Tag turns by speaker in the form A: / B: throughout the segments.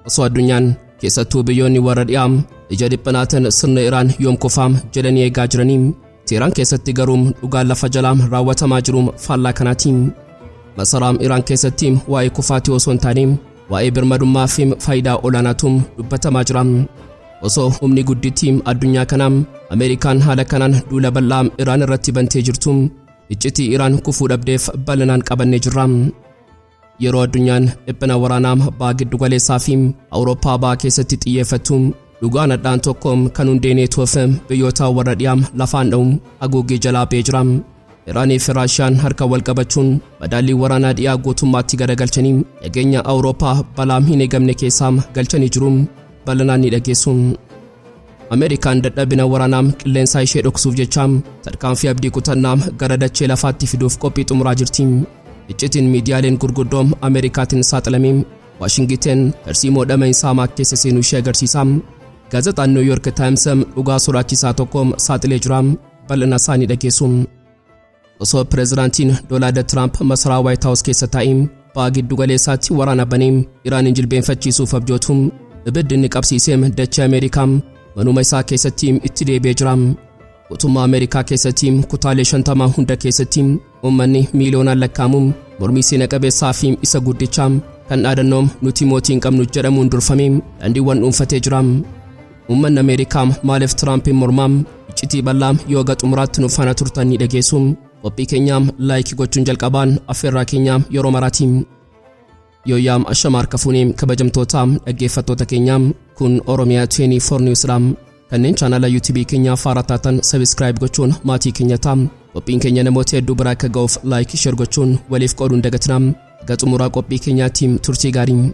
A: Osoo addunyaan keessattuu biyyoonni warra dhiyaa ija dhiphinaatiin sirna Iraan yoom kufaam jedhanii eegaa jiranii, Teeraan keessatti garuu dhugaan lafa jalaa raawwatamaa jiruum faallaa kanaatiin. Masaraam Iraan keessatti waa'ee kufaatii osoo hin taane waa'ee birmadummaa fi faayidaa olaanaatu dubbatamaa jira. Osoo humni guddittii addunyaa kanaa Ameerikaan haala kanaan duula bal'aa Iraan irratti bantee jirtu, iccitii Iraan kufuu dhabdeef bal'inaan qabannee jirra. Yeroo addunyaan dhiphina waraanaa baha giddu galeessaa fi Awurooppaa baha keessatti xiyyeeffattu, dhugaan hadhaan tokko kan hundee neetoof biyyoota warra dhiyaa lafaan dha'u haguuggii jalaa ba'ee jira. Iraanii fi Raashiyaan harka wal qabachuun madaallii waraanaa dhiyaa guutummaatti garagalchanii nageenya Awurooppaa balaa hin eegamne keessaa galchanii jiru. Bal'inaan ni dhageessu. Ameerikaan dadhabina waraanaa qilleensaa ishee dhoksuuf jecha tarkaanfii abdii kutannaa gara dachee lafaatti fiduuf qophii xumuraa jirti. Iccitiin miidiyaaleen gurguddoo Ameerikaatiin saaxilamee Waashingiten tarsiimoo dhama'iinsa hamaa keessa seenuu ishee agarsiisa. Gaazexaan New York Times dhugaa sodaachisaa tokko saaxilee jira. Bal'ina isaa ni dhageessu. Osoo pireezidaantiin Doonaald Tiraamp masaraa Waayit Haawus keessa taa'ee baha giddu galeessaatti waraana banee Iraanin jilbeenfachiisuuf abjootu, ibiddi inni qabsiisee dachee Ameerikaa manuma isaa keessatti itti deebi'ee jira. Mootummaa Ameerikaa keessatti kutaalee 50 hunda keessatti uummanni miiliyoonaan lakkaa'amu mormii seena qabeessaa fi isa guddichaa kan dhaadannoo "Nuti mootii hin qabnu" jedhamuun durfamee daandiiwwan dhuunfatee jira. Uummanni Ameerikaa maaliif Tiraampiin mormaa? Iccitii bal'aa yoo ga xumuraatti nu faana turtan ni dhageessu. Qophii keenyaa like gochuun jalqabaan affeerraa keenyaa yeroo maraati. Yooyyaam, ashama harka fuunee, kabajamtoota dhaggeeffattoota keenyaa, kun Oromiyaa 24 News dha. Kanneen chaanala YouTube keenyaa faara taatan subscribe gochuun maatii keenya ta'a. Qophiin keenya namoota hedduu biraa akka ga'uuf like, share gochuun waliif qooduun dagatina. Ga xumuraa qophii keenyaatti turtii gaarii.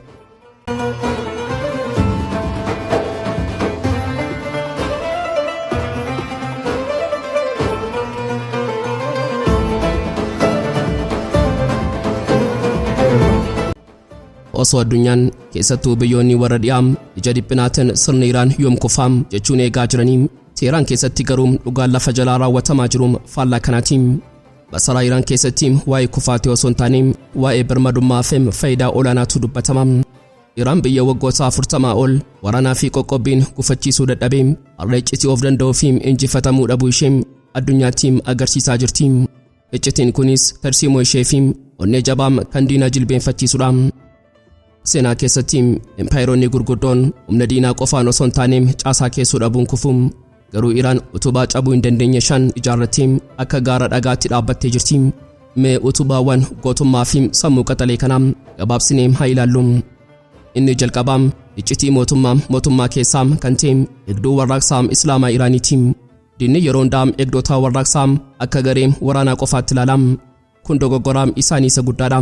A: Osoo addunyaan keessattuu biyyoonni warra dhiyaa ija dhiphinaatiin sirni Iraan yoom kufaam jechuun eegaa jiranii, Teeraan keessatti garuu dhugaan lafa jalaa raawwatamaa jiru faallaa kanaatiin. Masaraa Iraan keessatti waa'ee kufaatii osoo hin taane waa'ee birmadummaa fi faayidaa olaanaatu dubbatama. Iraan biyya waggoota 40 ol waraanaa fi qoqqobbiin gufachiisuu dadhabee har'a iccitii of danda'uu fi injifatamuu dhabuu ishee addunyaatti agarsiisaa jirti. Iccitiin kunis tarsiimoo ishee fi onnee jabaa kan diinaa jilbeenfachiisudha. Seenaa keessatti empaayiroonni gurguddoon humna diinaa qofaan osoo hin taane caasaa keessoo dhabuun kufu. Garuu Iraan utubaa cabuu hin dandeenye shan ijaarrattee akka gaara dhagaatti dhaabbattee jirti. Mee utubaawwan gootummaa fi sammuu qaxalee kanaa gabaabsinee haa ilaallu. Inni jalqabaa iccitii mootummaa keessaa kan ta'e Eegduu Warraaqsaa Islaamaa Iraaniiti. Diinni yeroo hundaa eegdota warraaqsaa akka garee waraanaa qofaatti ilaala. Kun dogoggoraa isaanii isa guddaadha.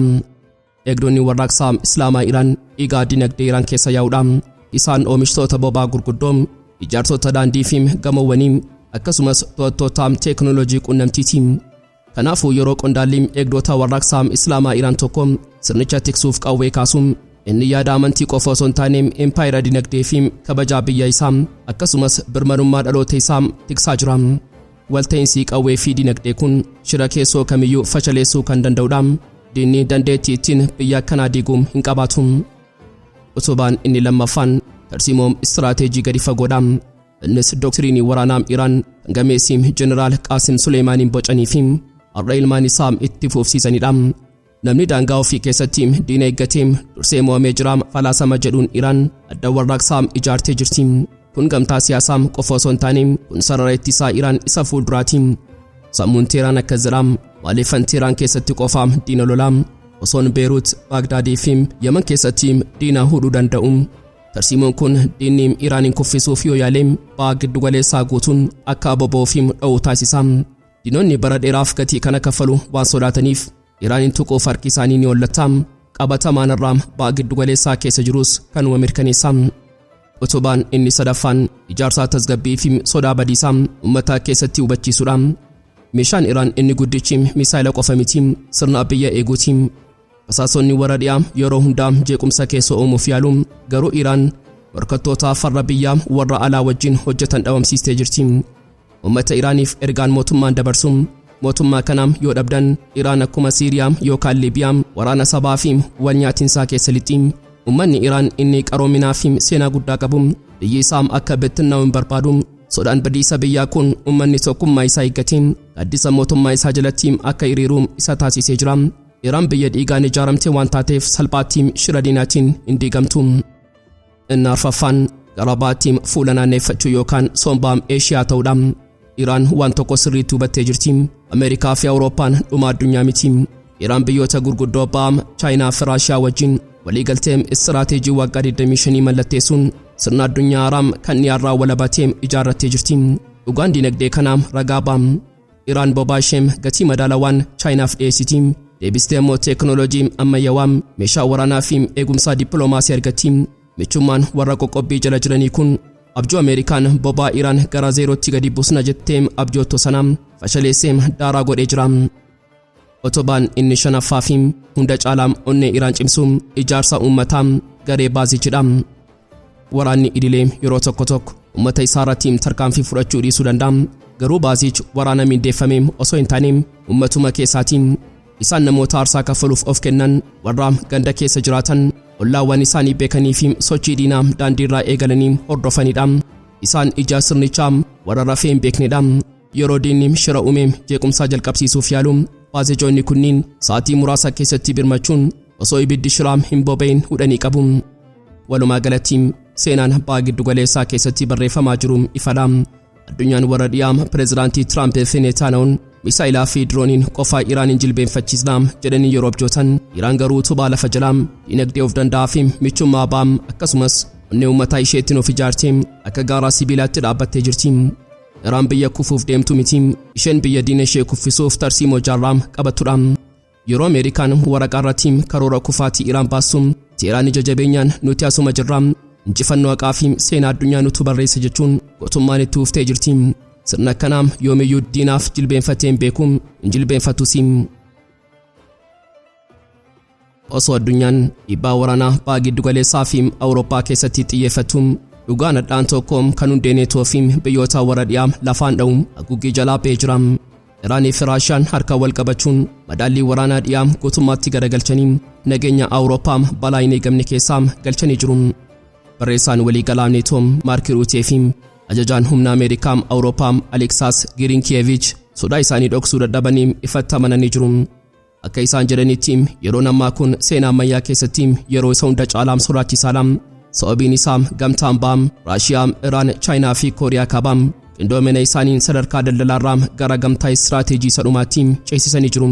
A: Eegdonni Warraaqsaa Islaamaa Iraan dhiigaa dinagdee Iraan keessa yaa'udha. Isaan oomishtoota boba'aa gurguddoo, ijaartota daandii fi gamoowwanii, akkasumas to'attoota teeknooloojii qunnamtiiti. Kanaafuu yeroo qondaalli Eegdota Warraaqsaa Islaamaa Iraan tokko sirnicha tiksuuf qawwee kaasu, inni yaada amantii qofa osoo hin taane empaayira dinagdee fi kabajaa biyya isaa akkasumas birmadummaa dhaloota isaa tiksaa jira. Walta'iinsi qawwee fi dinagdee kun shira keessoo kamiyyuu fashaleessuu kan danda'udha. Diinni dandeettii ittiin biyya akkanaa diiguu hin qabaatu. Utubaan inni lammaffaan tarsiimoo istiraateejii gadi fagoodha. Innis doktiriinii waraanaa Iraan kan gameessi Jeneraal Qaasim Suleemaaniin bocanii fi har'a ilmaan isaa itti fufsiisanidha. Namni daangaa ofii keessatti diina eeggatee dursee mo'amee jira falaasama jedhuun Iraan adda warraaqsaa ijaartee jirti. Kun gamtaa siyaasaa qofa osoo hin taane kun sarara ittisaa Iraan isa fuulduraati. Sammuun Teeraan akkas jedha: "Maaliifan Teeraan keessatti qofa diina lolaa osoon Beeruut, Baagdaadii fi Yaman keessatti diina hudhuu danda'u?" Tarsiimoon kun diinni Iraaniin kuffisuuf yoo yaale ba'a giddugaleessaa guutuun akka boba'uu fi dho'u taasisa. Diinonni bara dheeraaf gatii kana kaffalu waan sodaataniif Iraaniin tuquuf harki isaanii ni hollata. Qabatamaan irraa ba'a giddugaleessaa keessa jirus kanuma mirkaneessa. Utubaan inni sadaffaan ijaarsaa tasgabbii fi sodaa badiisaa uummata keessatti hubachiisudha. Meeshaan Iraan inni guddichi misaayila qofa miti, sirna biyya eeguuti. Basaasonni warra dhiyaa yeroo hundaa jeequmsa keessa uumuuf yaalu, garuu Iraan morkattoota farra biyyaa warra alaa wajjin hojjetan dhabamsiistee jirti. Uummata Iraaniif ergaan mootummaan dabarsu: mootummaa kana yoo dhabdan Iraan akkuma Siiriyaa yookaan Liibiyaa waraana sabaa fi wal nyaatinsaa keessa lixxi. Uummanni Iraan inni qaroominaa fi seenaa guddaa qabu biyyi isaa akka bittinnaa'u hin barbaadu. Sodaan badiisa biyyaa kun uummanni tokkummaa isaa eeggatee gaaddisa mootummaa isaa jalatti akka hiriiru isa taasisee jira. Iraan biyya dhiigaan ijaaramte waan taateef salphaatti shira diinaatiin hin diigamtu. Inni arfaffaan gara baatti fuula naanneeffachuu yookaan sombaam Eeshiyaa ta'uudha. Iraan waan tokko sirriitti hubattee jirti. Ameerikaa fi Awurooppaan dhuma addunyaa miti. Iraan biyyoota gurguddoo ba'am Chaayinaa fi Raashiyaa wajjin waliigaltee istiraateejii waggaa 25 mallatteessuun sirna addunyaa haaraam kan dhiyaarraa walabatee ijaarrattee jirti. Dhugaan dinagdee kanaa ragaa baam. Iraan bobaa ishee gatii madaalawaan Chaayinaaf dhiyeessiti. Deebistee immoo teekinooloojii ammayyaawaa, meeshaa waraanaa fi eegumsaa dippiloomaasii argatti. Michummaan warra qoqqobbii jala jiranii kun abjuu Ameerikaan bobaa Iraan gara zeerootti gadi buusna jettee abjootto sana fashaleessee daaraa godhee jira. Utubaan inni shanaffaa fi hunda caalaa onnee Iraan cimsu ijaarsa uummataa garee Baasiijidha. Waraanni idilee yeroo tokko tokko uummata isaa irratti tarkaanfii fudhachuu dhiisuu danda'a. Garuu Baasiij waraana mindeeffame osoo hin taane uummatuma keessaatiin. Isaan namoota aarsaa kaffaluuf of kennan, warra ganda keessa jiraatan, ollaawwan isaanii beekanii fi sochii diinaa daandiirraa eegalanii hordofanidha. Isaan ija sirnichaa warra rafee hin beeknedha. Yeroo diinni shira uume jeequmsaa jalqabsiisuuf yaalu, Baasijoonni kunniin sa'aatii muraasa keessatti birmachuun osoo ibiddi shiraa hin boba'in hudhanii qabu. Walumaa galatti seenaan ba'a giddugaleessaa keessatti barreeffamaa jiru ifadha. Addunyaan warra dhiyaa pireezidaantii Tiraamp fi Netanyahuun misaa'ilaa fi dirooniin qofaa Iraan hin jilbeenfachiisna jedhanii yeroo abjootan, Iraan garuu utubaa lafa jalaa, dinagdee of danda'aa fi michummaa ba'aa, akkasumas onnee uummataa isheettiin of ijaartee akka gaaraa sibiilaatti dhaabbattee jirti. Iraan biyya kufuuf deemtu miti. Isheen biyya diina ishee kuffisuuf tarsiimoo jaarraa qabattudha. Yeroo Ameerikaan waraqaa irratti karoora kufaatii Iraan baastu, Teheraan ija jabeenyaan "Nuti asuma jirra, injifannoo haqaa fi seenaa addunyaa nutu barreessa" jechuun gootummaan itti uftee jirti. Sirna akkanaa yoomiyyuu diinaaf jilbeenfatee hin beeku, hin jilbeenfattus. Osoo addunyaan dhiibbaa waraanaa ba'a giddugaleessaa fi Awurooppaa keessatti xiyyeeffattu, dhugaan hadhaan tokko kan hundee Neetoo fi biyyoota warra dhiyaa lafaan dha'u haguuggii jalaa ba'ee jira. Iraanii fi Raashiyaan harka wal qabachuun madaallii waraanaa dhiyaa guutummaatti garagalchanii nageenya Awurooppaa balaa hin eegamne keessaa galchanii jiru. Barreessaan waliigalaa Neetoo Maark Ruutee fi ajajaan humna Ameerikaa Awurooppaa Aleksaas Girinkiyeevich sodaa isaanii dhoksuu dadhabanii ifatti amananii jiru. Akka isaan jedhanitti, yeroon ammaa kun seenaa ammayyaa keessatti yeroo isa hunda caalaa sodaachisaadha. Sababiin isaa gamtaan ba'am Raashiyaa, Iraan, Chaayinaa fi Kooriyaa Kaabaa qindoomina isaaniin sadarkaa daldalaarraa gara gamtaa istiraateejii isa dhumaatti ceesisanii jiru.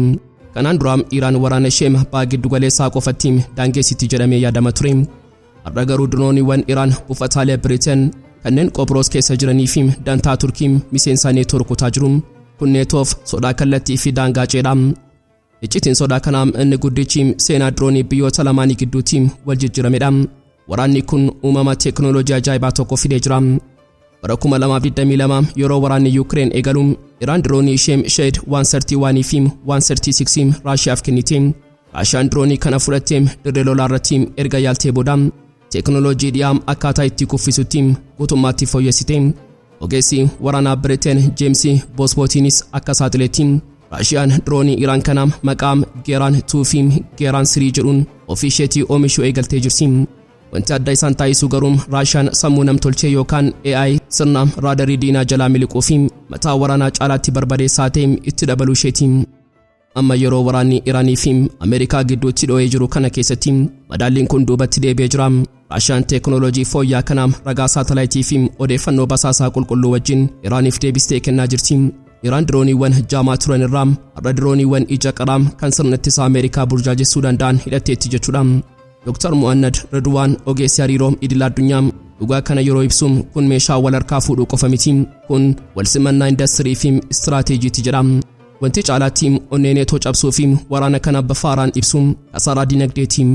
A: Kanaan dura Iraan waraana ishee ba'a giddugaleessaa qofatti daangeessiti jedhamee yaadama ture. Har'a garuu dirooniiwwan Iraan buufataalee Biriteen kanneen Qobroos keessa jiranii fi dantaa Turkii miseensa Neetoo rukutaa jiru. Kun Neetoof sodaa kallattii fi daangaa ceedha. Iccitiin sodaa kanaa inni guddichi seenaa diroonii biyyoota lamaanii gidduutti wal jijjiiramedha. Waraanni kun uumama teekinooloojii ajaa'ibaa tokko fidee jira. Bara 2022 yeroo waraanni Yuukireen eegalu, Iraan diroonii ishee Shahed 131 fi 136 Raashiyaaf kennite. Raashiyaan diroonii kana fudhattee dirree lolaa irratti erga yaaltee booda teekinooloojii dhiyaa akkaataa itti kuffisutti guutummaatti fooyyessite. Ogeessi waraanaa Biriteen Jeems Boosbootiinis akka saaxiletti, Raashiyaan diroonii Iraan kana maqaa Geeraan 2 fi Geeraan 3 jedhuun ofii isheetii oomishuu eegaltee jirti. Wanti adda isaan taasisu garuu Raashiyaan sammuu namtolchee yookaan AI sirna raadarii diinaa jalaa miliquu fi mataa waraanaa caalaatti barbadeessaa ta'e itti dabaluu isheeti. Amma yeroo waraanni Iraanii fi Ameerikaa gidduutti dho'ee jiru kana keessatti madaalliin kun duubatti deebi'ee jira. Raashiyaan teekinooloojii fooyya'aa kana ragaa saatalaayitii fi odeeffannoo basaasaa qulqulluu wajjin Iraaniif deebistee kennaa jirti. Iraan dirooniiwwan jaamaa turan irraa har'a dirooniiwwan ija qaraa kan sirna ittisaa Ameerikaa burjaajessuu danda'an hidhatteetti jechuudha. Dr. Mu'annad Ridwaan, ogeessi hariiroo idil addunyaa, dhugaa kana yeroo ibsu, "Kun meeshaa wal harkaa fuudhuu qofa miti, kun wal simannaa indastirii fi istiraateejiiti" jedha. Wanti caalaatti onnee Neetoo cabsuu fi waraana kana bifa haaraan ibsu kasaaraa dinagdeeti.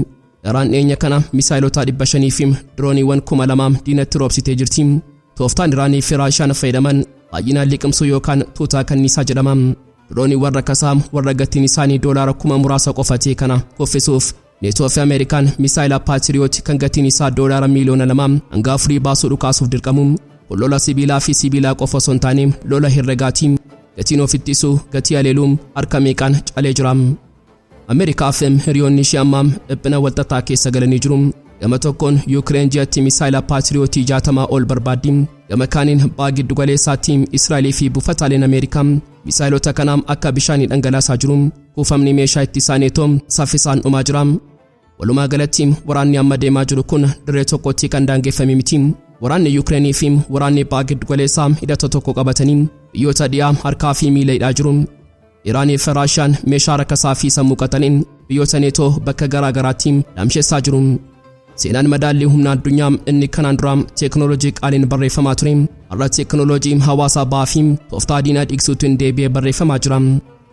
A: Iraan dhiyeenya kana misaayilota 500 fi dirooniiwwan 2000 diinatti roobsitee jirti. Tooftaan Iraanii fi Raashiyaan fayyadaman baay'inaan liqimsuu yookaan tuutaa kanniisaa jedhama. Dirooniiwwan rakkasaa warra gatiin isaanii doolaara kuma muraasa qofa ta'e kana kuffisuuf Neetoo fi Ameerikaan misaayila Paatiriyoot kan gatiin isaa doolaara miiliyoona 2 hanga 4 baasuu dhukaasuuf dirqamu. Kun lola sibiilaa fi sibiilaa qofa osoo hin taane lola herregaatiin gatiin of ittisuu gatii haleeluu harka meeqaan calee jira. Ameerikaa fi hiriyoonni ishee ammaa dhiphina walxaxaa keessa galanii jiru. Gama tokkoon Yuukireen ji'atti misaayila Paatiriyootii 60 ol barbaaddi. Gama kaaniin ba'a giddu galeessaatti Israa'elii fi buufataaleen Ameerikaa misaayilota kanaam akka bishaanii dhangalaasaa jiru. Kuufamni meeshaa ittisaa Neetoo saffisaan dhumaa jira. Walumaa galatti waraanni amma deemaa jiru kun dirree tokkotti kan daangeffame miti. Waraanni Yuukireenii fi waraanni ba'a giddu galeessaa hidhata tokko qabatanii biyyoota dhiyaa harkaa fi miila hidhaa jiru. Iraanii fi Raashiyaan meeshaa rakasaa fi sammuu qaxaniin biyyoota Neetoo bakka garaa garaatti laamsheessaa jiru. Seenaan madaallii humna addunyaa inni kanaan dura teeknooloojii qaaliin barreeffamaa ture. Har'a teeknooloojii hawaasaa ba'aa fi tooftaa diinaa dhiigsuutiin deebi'ee barreeffamaa jira.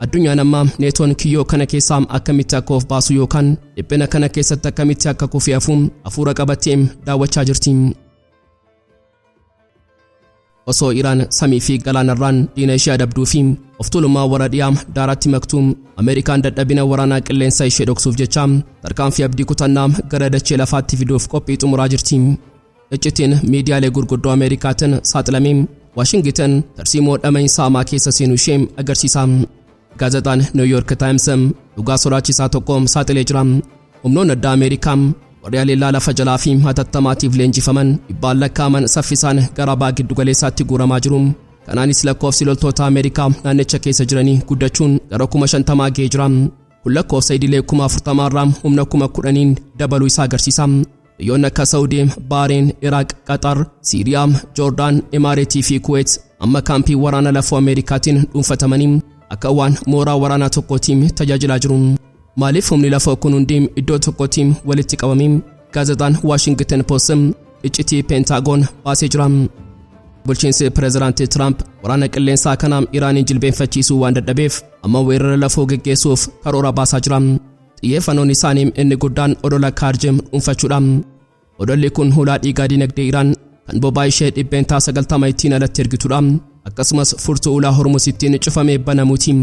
A: Addunyaan amma Neetoon kiyyoo kana keessaa akkamitti akka of baasu yookaan dhiphina kana keessatti akkamitti akka kufee hafu hafuura qabattee daawwachaa jirti. Osoo Iraan samii fi galaanarraan diina ishee adabduu fi of tuulummaa warra dhiyaa daaraatti maktuu, Ameerikaan dadhabina waraanaa qilleensa ishee dhoksuuf jecha tarkaanfii abdii kutannaa gara dachee lafaatti fiduuf qophii xumuraa jirti. Iccitiin miidiyaalee gurguddoo Ameerikaatiin saaxilamee Waashingitan tarsiimoo dhama'iinsa hamaa keessa seenuu ishee agarsiisa. Gaazexaan New York Times dhugaa sodaachisaa tokko saaxilee jira. Humnoonni addaa Ameerikaa warri haleellaa lafa jalaa fi hatattamaatiif leenjifaman dhibbaan lakkaa'aman saffisaan gara ba'a giddu galeessaatti guuramaa jiru. Kanaanis lakkoofsi loltoota Ameerikaa naannicha keessa jiranii guddachuun gara 50,000 ga'ee jira. Kun lakkoofsa idilee 40,000 irraa humna 10,000 dabaluu isaa agarsiisa. Biyyoonni akka Saawudii, Baareen, Iraaq, Qaxar, Siiriyaa, Joordaan, Imaareetii fi Kuweet amma kaampii waraana lafoo Ameerikaatiin dhuunfatamanii akka waan mooraa waraanaa tokkootiin tajaajilaa jiru. Maaliif humni lafoo kun hundi iddoo tokkotti walitti qabamee? Gaazexaan Waashington Post iccitii Peentaagoon baasee jira. Bulchiinsi Pireezidaantii Tiraamp waraana qilleensaa kana Iraaniin jilbeenfachiisuu waan dadhabeef amma weerara lafoo geggeessuuf karoora baasaa jira. Xiyyeeffannoon isaanii inni guddaan odola Kaarjim dhuunfachuudha. Odolli kun hulaa dhiigaa dinagdee Iraan kan bobaa ishee 90% ittiin alatti ergitudha. Akkasumas furtuu ulaa Hormuz ittiin cufamee banamuuti.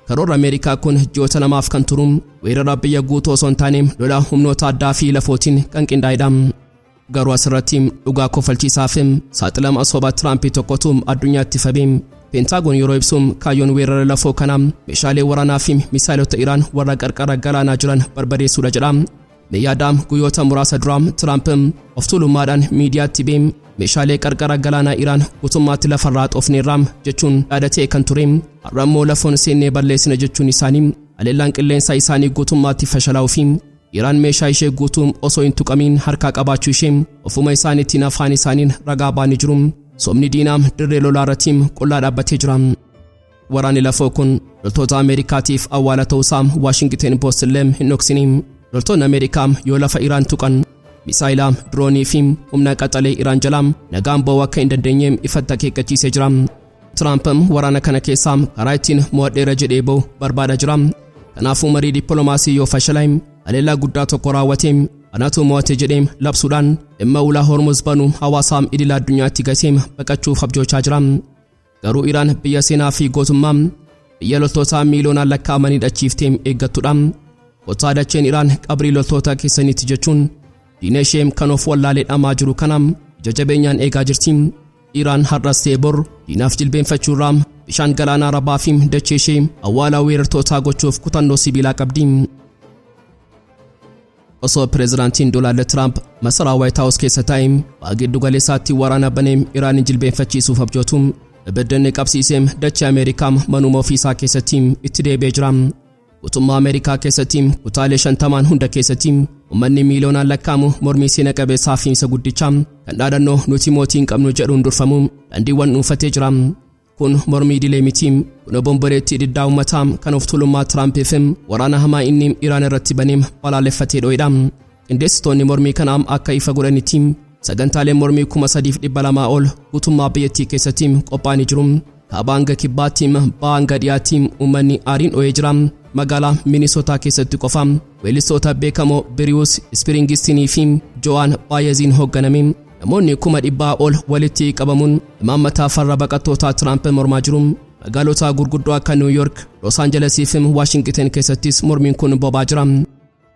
A: Karoorri Ameerikaa kun ji'oota lamaaf kan turu weerara biyya guutuu osoo hin taane lola humnoota addaa fi lafootiin kan qindaa'edha. Garuu asirratti dhugaa kofalchiisaa fi saaxilama soba Tiraampii tokkotu addunyaatti fabe. Peentaagoon yeroo ibsu kaayyoon weerara lafoo kanaa meeshaalee waraanaa fi misaayilota Iraan warra qarqara galaanaa jiran barbadeessuudha jedha. Meeyyaadhaa guyyoota muraasa dura Tiraamp of tuulummaadhaan miidiyaatti bee meeshaalee qarqara galaanaa Iraan guutummaatti lafarraa xoofneerra jechuun dhaadatee kan ture. Har'a immoo lafoon seennee balleessina jechuun isaanii haleellaan qilleensaa isaanii guutummaatti fashalaa'uu fi Iraan meeshaa ishee guutuu osoo hin tuqamiin harkaa qabaachuu ishee ofuma isaaniitiin afaan isaaniin ragaa baanii jiru. Sobni diinaa dirree lolaa irratti qullaa dhaabbatee jira. Waraanni lafoo kun loltoota Ameerikaatiif awwaala ta'uusaa Waashingiten Post illee hin dhoksini. Loltoonni Ameerikaa yoo lafa Iraan tuqan misaayilaa, diroonii fi humna qaxalee Iraan jalaa nagaan ba'uu akka hin dandeenye ifatti akeekkachiisee jira. Tiraamp waraana kana keessaa karaa ittiin mo'adheera jedhee ba'u barbaada jira. Kanaafuu marii dippiloomaasii yoo fashalaa'e haleellaa guddaa tokko raawwatee anatu mo'ate jedhee labsuudhaan dhimma ulaa Hormuz banuu hawaasa idil addunyaatti gatee baqachuuf abjoochaa jira. Garuu Iraan biyya seenaa fi gootummaa, biyya loltoota miiliyoonaan lakkaa'amanii dhachiiftee eeggattudha. Kottaa dacheen Iraan qabrii loltoota keessanitti jechuun diina ishee kan of wallaalee dhamaa jiru kana ija jabeenyaan eegaa jirti. Iraan har'as ta'e bor diinaaf jilbeenfachuurraa bishaan galaanaa Arabaa fi dachee ishee awwaalaa weerartootaa gochuuf kutannoo sibiilaa qabdi. Osoo pireezidaantiin Doonaald Tiraamp masaraa Waayit Haawus keessa taa'ee ba'a giddu galeessaatti waraana banee Iraaniin jilbeenfachiisuuf abjootu, ibiddi qabsiisee dachee Ameerikaa manuma ofiisaa keessatti itti deebi'ee jira. Guutummaa Ameerikaa keessatti kutaalee 50 hunda keessatti uummanni miiliyoonaan lakkaa'amu mormii seena qabeessaa fi isa guddicha kan dhaadannoo nuti mootii hin qabnu jedhuun durfamu daandiiwwan dhuunfatee jira. Kun mormii idilee miti. Kun obomboleettii diddaa uummataa kan of tuulummaa Tiraampiif waraana hamaa inni Iraan irratti banee balaaleffatee dho'edha. Qindeessitoonni mormii kanaa akka ifa godhanitti sagantaaleen mormii 3,200 ol guutummaa biyyattii keessatti qophaa'anii jiru. Kaabaa hanga kibbaatti, ba'a hanga dhiyaatti uummanni aariin dho'ee jira. Magaalaa Minisootaa keessatti qofa weellistoota beekamoo Biriwus Ispiriingistinii fi Jo'aan Baayeziin hoogganame namoonni 100,000 ol walitti qabamuun imaammataa farra baqattootaa Tiraamp mormaa jiru. Magaalota gurguddoo akka Niw Yoork, Los Aanjelesii fi Waashingiten keessattis mormiin kun boba'aa jira.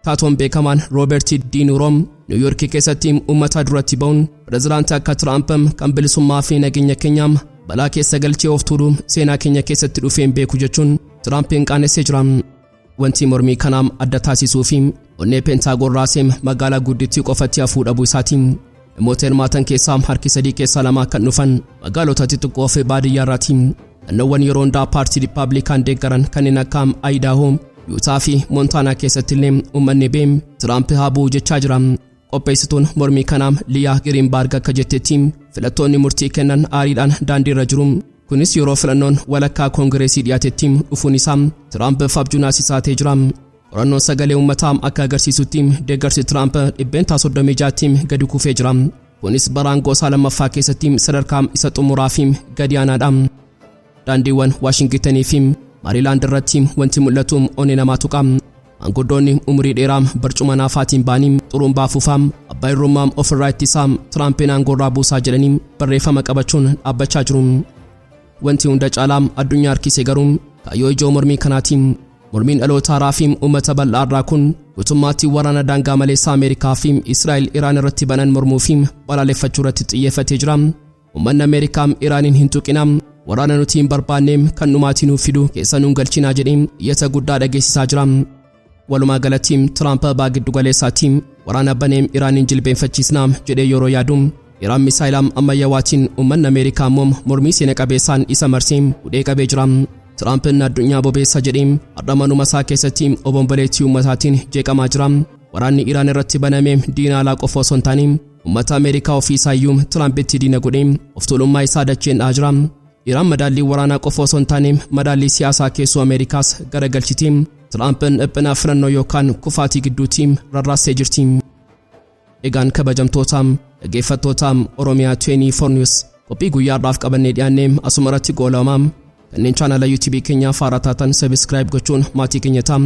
A: Taatoon beekamaan Rooberti Diinuroom Niw Yoork keessatti uummata duratti ba'uun pireezidaantii akka Tiraamp kan bilisummaa fi nageenya keenyaa balaa keessa galchee of tuuluu seenaa keenya keessatti dhufee hin beeku jechuun Tiraampiin qaanessee jira. Wanti mormii kanaam adda taasisuu fi Onnee Peentaagoon raaseem magaalaa guddittii qofatti hafuu dhabuu isaatiin. Namoota hirmaatan keessaa harki sadii keessaa lama kan dhufan magaalota xixiqqoo fi baadiyyaa irraatiin. Naannoowwan yeroo hundaa paartii Riippaabilikaan deeggaran kanneen akka Ayidaahoo, Yuutaa fi Moontaanaa keessatti illee uummanni beem Tiraamp haa bu'u jechaa jira. Qopheessituun mormii kanaa Liyaa Giriinbaarg akka jettetti, filattoonni murtii kennan aariidhaan daandii irra jiru. Kunis yeroo filannoon walakkaa Koongireesii dhiyaatetti dhufuun isaa Tiraamp abjuu naasisaa ta'ee jira. Qorannoon sagalee uummataa akka agarsiisutti, deeggarsi Tiraamp 36%tti gadi kufee jira. Kunis bara aangoo isaa lammaffaa keessatti sadarkaa isa xumuraa fi gadi aanaadha. Daandiiwwan Waashingitanii fi Maarilaand irratti wanti mul'atu onnee namaa tuqa. Maanguddoonni umurii dheeraa barcuma naafaatiin ba'anii xurumbaa afuufaa, "Abbaa irrummaa ofirraa ittisaa, Tiraampiin aangoorraa buusaa" jedhanii barreeffama qabachuun dhaabbachaa jiru. Wanti hunda caalaa addunyaa harkise garuu kaayyoo ijoo mormii kanaatiin. Mormiin dhaloota haaraa fi uummata bal'aa irraa kun guutummaatti waraana daangaa maleessa Ameerikaa fi Israa'el Iraan irratti banan mormuu fi balaaleffachuu irratti xiyyeeffatee jira. Uummanni Ameerikaa "Iraaniin hin tuqinaa, waraana nuti hin barbaanne kan dhumaatii nuuf fidu keessa nuun galchinaa" jedhee iyyata guddaa dhageessisaa jira. Walumaa galatti, Tiraamp baa giddu galeessaatti waraana banee Iraaniin jilbeenfachiisnaa jedhee yeroo yaadu, Iraan misaayilaa ammayyaawaatiin, uummanni Ameerikaa immoo mormii seena qabeessaan isa marsee hudhee qabee jira. Tiraampiin addunyaa bobeessa jedhee har'a manuma isaa keessatti obomboleettii uummataatiin jeeqamaa jira. Waraanni Iraan irratti baname diina alaa qofa osoo hin taane, uummata Ameerikaa ofii isaayyuu Tiraampitti diina godhee of tuulummaa isaa dacheen dha'aa jira. Iraan madaallii waraanaa qofa osoo hin taane, madaallii siyaasaa keessoo Ameerikaas garagalchitee Tiraampiin dhiphina filannoo yookaan kufaatii gidduutti rarraastee jirti. Egaan kabajamtoota dhaggeeffattoota Oromiyaa 24 News, qophii guyyaa har'aaf qabannee dhiyaannee asuma irratti goolabamaa. Kanneen chaanala YouTube keenyaa haaraa taatan subscribe gochuun maatii keenya ta'a.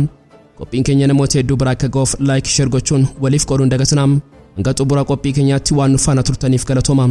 A: Qophiin keenya namoota hedduu biraa akka ga'uuf like, share gochuun waliif qooduun dagatinaa. Hanga xumura qophii keenyaatti waan nu faana turtaniif galatooma.